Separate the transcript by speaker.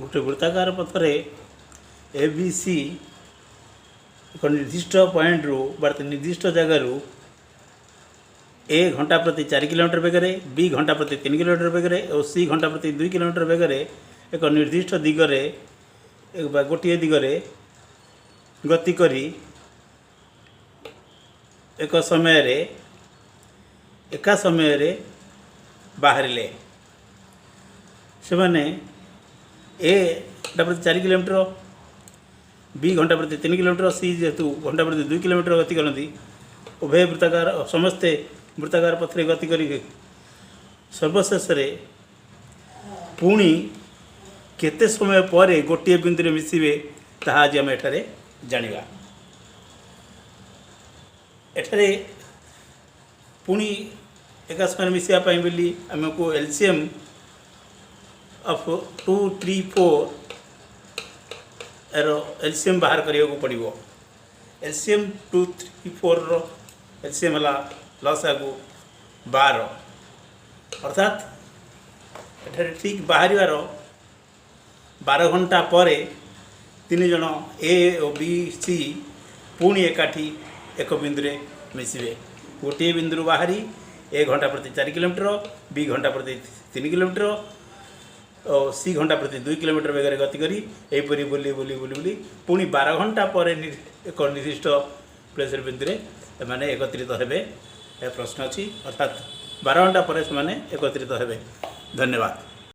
Speaker 1: ଗୋଟେ ବୃତ୍ତାକାର ପଥରେ ଏ B C ଏକ ନିର୍ଦ୍ଦିଷ୍ଟ ପଏଣ୍ଟରୁ ବା ନିର୍ଦ୍ଦିଷ୍ଟ ଜାଗାରୁ ଏ ଘଣ୍ଟା ପ୍ରତି 4 କିଲୋମିଟର ବେଗରେ, ବି ଘଣ୍ଟା ପ୍ରତି 3 କିଲୋମିଟର ବେଗରେ ଓ ସି ଘଣ୍ଟା ପ୍ରତି 2 କିଲୋମିଟର ବେଗରେ ଏକ ନିର୍ଦ୍ଦିଷ୍ଟ ଦିଗରେ ବା ଗୋଟିଏ ଦିଗରେ ଗତି କରି ଏକ ସମୟରେ ଏକା ସମୟରେ ବାହାରିଲେ। ସେମାନେ ଏ ଘଣ୍ଟା ପ୍ରତି 4 କିଲୋମିଟର, ବି ଘଣ୍ଟା ପ୍ରତି 3 କିଲୋମିଟର, ସି ଯେହେତୁ ଘଣ୍ଟା ପ୍ରତି 2 କିଲୋମିଟର ଗତି କରନ୍ତି, ଉଭୟ ବୃତ୍ତାକାର ସମସ୍ତେ ବୃତ୍ତାକାର ପଥରେ ଗତି କରି ସର୍ବଶେଷରେ ପୁଣି କେତେ ସମୟ ପରେ ଗୋଟିଏ ବିନ୍ଦୁରେ ମିଶିବେ, ତାହା ଆଜି ଆମେ ଏଠାରେ ଜାଣିବା। ଏଠାରେ ପୁଣି ଏକା ସମୟରେ ମିଶିବା ପାଇଁ ବୋଲି ଆମକୁ LCM of 2, 3, 4 ଏର ଏଲ୍ ସି ଏମ୍ ବାହାର କରିବାକୁ ପଡ଼ିବ। ଏଲ୍ ସି ଏମ୍ 2, 3, 4ର ଏଲ୍ ସି ଏମ୍ ହେଲା ଲସାଗୁ 12। ଅର୍ଥାତ୍ ଏଠାରେ ଠିକ୍ ବାହାରିବାର 12 ଘଣ୍ଟା ପରେ ତିନି ଜଣ ଏ ଓ ବି ସି ପୁଣି ଏକାଠି ଏକ ବିନ୍ଦୁରେ ମିଶିବେ। ଗୋଟିଏ ବିନ୍ଦୁରୁ ବାହାରି ଏ ଘଣ୍ଟା ପ୍ରତି 4 କିଲୋମିଟର, ବି ଘଣ୍ଟା ପ୍ରତି 3 କିଲୋମିଟର ଓ ସି ଘଣ୍ଟା ପ୍ରତି 2 କିଲୋମିଟର ବେଗରେ ଗତି କରି ଏହିପରି ବୁଲି ବୁଲି ବୁଲି ବୁଲି ପୁଣି 12 ଘଣ୍ଟା ପରେ ଏକ ନିର୍ଦ୍ଦିଷ୍ଟ ପ୍ଲେସ୍ରେ ବିନ୍ଦୁରେ ଏମାନେ ଏକତ୍ରିତ ହେବେ, ଏ ପ୍ରଶ୍ନ ଅଛି। ଅର୍ଥାତ୍ 12 ଘଣ୍ଟା ପରେ ସେମାନେ ଏକତ୍ରିତ ହେବେ। ଧନ୍ୟବାଦ।